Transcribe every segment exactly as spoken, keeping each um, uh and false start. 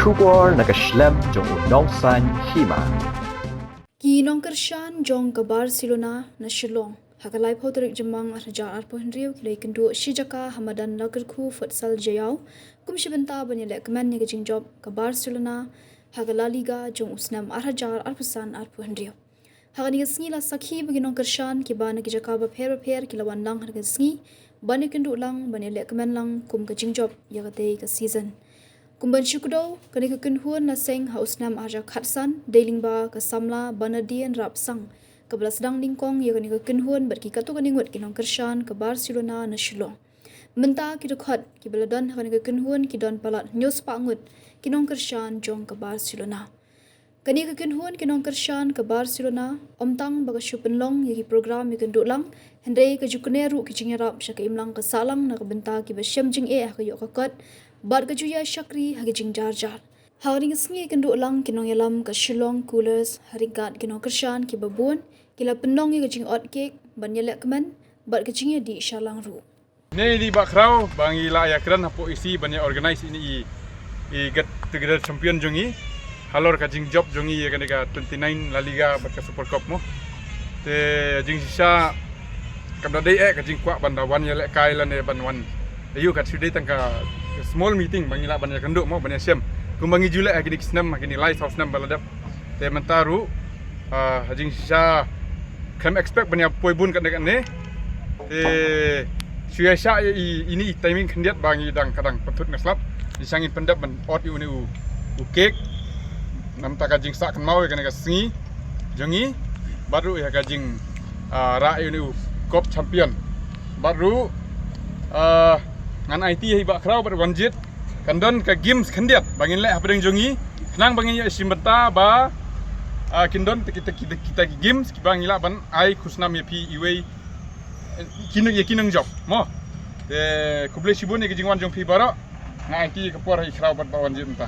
Khubor na ka shlem jong u Nongsaiñ Hima. Ki nongkyrshan jong ka Barcelona na Shillong ha ka laiphew tarik Jymmang arhajar arphew hynriew ki la ïakynduh shi jaka ha madan Lakerku Futsal Jaiaw kum shi bynta ban ïaleh kmen ïa ka jingjop ka Barcelona ha ka La Liga jong u snem arhajar arphew san arphew hynriew. Ha kane ka sngi la sakhi ba ki nongkyrshan kiba na ki jaka bapher bapher ki la wan lang ha kane ka sngi ban ïakynduh lang ban ïaleh kmen lang kum ka jingjop ïa katei ka season. Kum ban shu kdew, kane ka kynhun la seng ha u snem arhajar khatsan dei lyngba ka samla Bernardine Rapsang kaba la sdang nyngkong ïa kane ka kynhun bad ki katto katne ngut ki nongkyrshan ka Barcelona na Shillong. Mynta ki dkhot kiba la don ha kane ka kynhun ki don palat hynñiew spah ngut ki nongkyrshan jong ka Barcelona. Kane ka kynhun ki nongkyrshan ka Barcelona ym tang ba ka shu pynlong ïa ki program ïakynduh lang, hynrei ka ju kner ruh ki jingïarap sha ka imlang ka sahlang na ka bynta kiba shem jingeh ha ka ïoh ka kot bad ka ju ïa shakri ha ki jingjarjar. Ha kane ka sngi ïakynduh lang ki nongïalam ka Shillong Coolers ha ryngkat ki nongkyrshan kiba bun ki la pynlong ïa ka jingot kek ban ïaleh kmen bad ka jingïadih sha lang ruh. Ine i dei i bakhraw ba ngi la ïakren hapoh E C ban ïa organise ine i, i get together champion jong ngi halor ka jingjop jong ngi ïa kane ka twenty-nine La Liga bad ka Super Cup mo. Te jingshisha kam da dei eh ka jingkwah ban da wan ïalehkai lane ban wan. Aïu, ka shu dei tang ka small meeting ba ngi lah ban ïakynduh mo, ban ïashem. Kumba ngi ju leh ha kine ki snem, ha kine lai saw snem ba la dep. Te mynta ruh, ah, ha jingshisha khlem expect ban ïa poi bun katne katne. Te shu ïa shah ïa i, ine i timing khyndiat ba ngi dang, ka dang pynthut nga slap. Jingshisha ngin pyndep ban ot ïa une u, u cake. Namar ka jingsah kynmaw ïa kane ka sngi jong ngi. Bad ruh ïa ka jing, ah, rah ïa une u cup champion. Bad ruh, ah, ngan aiti ïa i bakhraw bad Wanjit. Kan don ka games khyndiat ba ngin leh hapdeng jong ngi. Khnang ba ngin ïa shim bynta ba, ah, kin don kita, kita, kita ki games kiba ngi lah ban ai khusnam ïa phi iwei, eh, ki nong, ïa ki nongjop mo. Te khublei shibun ïa ki jingwan jong phi baroh. Nga aiti ïa ka por ha i khraw bad ba Wanjit mynta.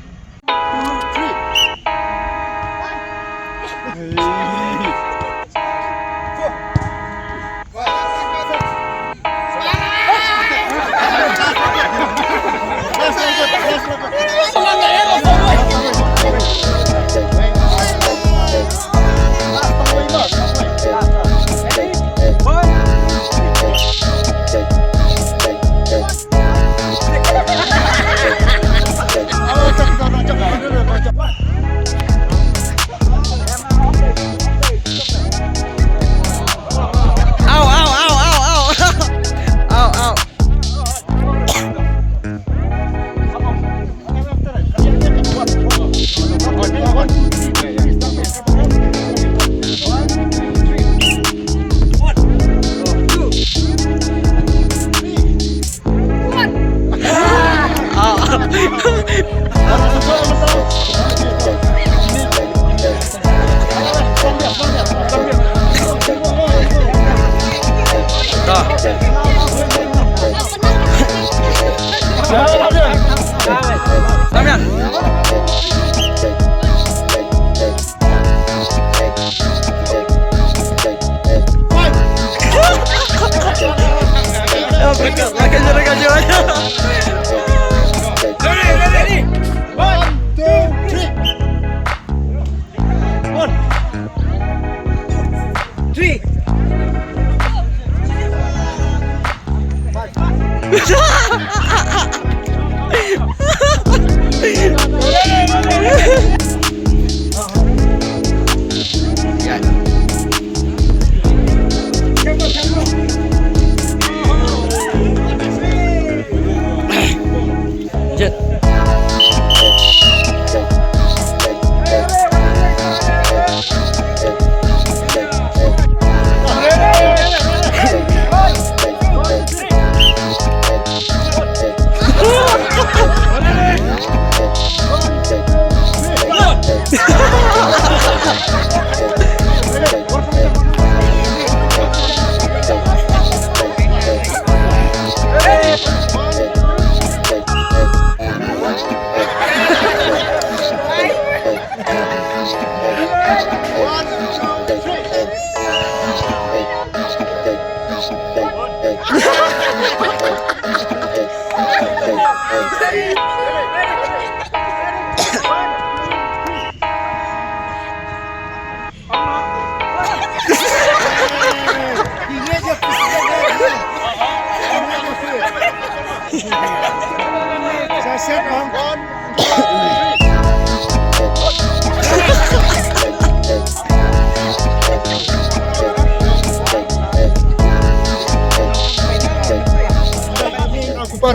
Kupar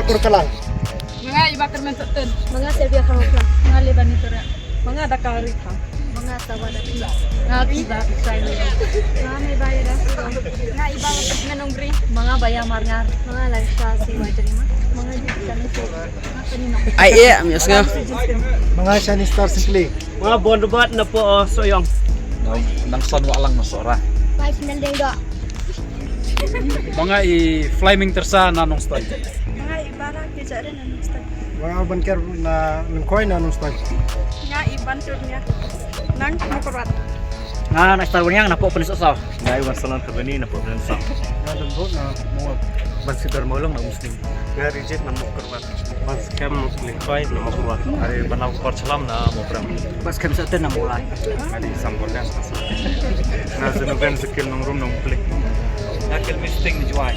Kurkalang. Manga Iba Kermen Soten. Manga Sylvia Kharokla. Manga Lebani Tora. Manga Dakari Tha. Manga Sawa Dati. Manga Kiba Kisai. Manga Mebaya Dasiro. Manga Iba Menungri. Manga Baya Marngar. Manga Laisha Siwa Jerima. Manga Jika Nusura. Ai eh, am yasnga. Manga Shani Star Simply. Manga Bondbat na po, oh, Soyong. Nang, nang son wa lang na sora. Five Nandeng Dok. Manga i Flaming Tersa na Nongstoiñ. Manga i Bara Kijarin na Nongstoiñ. Manga Banker na Nongkoi na Nongstoiñ. Manga i Bantur nia. Nang Mukurwat. Nga na Star Wanyang na po Penis Osaw. Nga Iwan Salon Kabani na po Penis Osaw. Nga Dembok na Mongol. Ban Sidar Molong na Muslim. Nga Rijit na Mukurwat. Ban Skem Likoi na Mukurwat. Ari Banau Kor Chalam na Mukurwat. Bas kem sa ten na Mulai. Nga di Sambor Dance. Nga Zenuben Sekil Nongrum na Muklik. Nga Kelmi Sting na Jwai.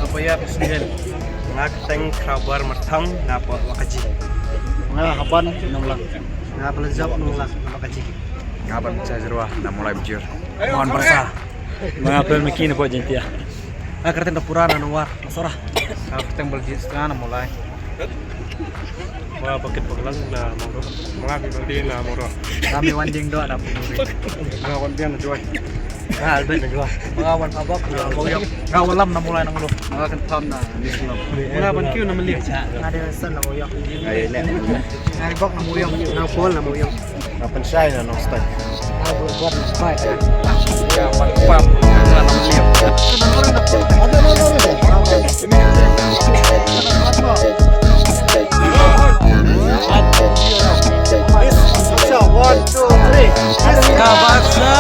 Nga Bayar Singel. Nga Teng Krabar Merthang na Wakaji. Nga Haban Nonglang. Nga Pelejap Nonglang na Wakaji. Nga Ban Chajarwa na Mulai Bujur. Mon Barsa. Manga pel meki na po Jentia. Nga Kerteng Dapura na Nongwar, Masora. Nga Kerteng Baljit Stra na Mulai. Manga Bakit Baklang na Moro. Manga Bibadi na Moro. Kami Wanding Doa na Pumuri. Manga Wanding na Jwai. Manga Albert na Jwai. Manga Wan Abak na Moyong. Manga Walam na Mulai Nanglo. Manga Kentam na Nislam. Manga Ban Kiu na Mali. Manga Dewson na Moyong. Manga Ibok na Moyong. Manga Paul na Moyong. Nga Pynshai na Nongstoiñ. Nga Buaibor na Nongstoiñ. Nga Pynpam na Nongstoiñ. One, two, three. Kabasa.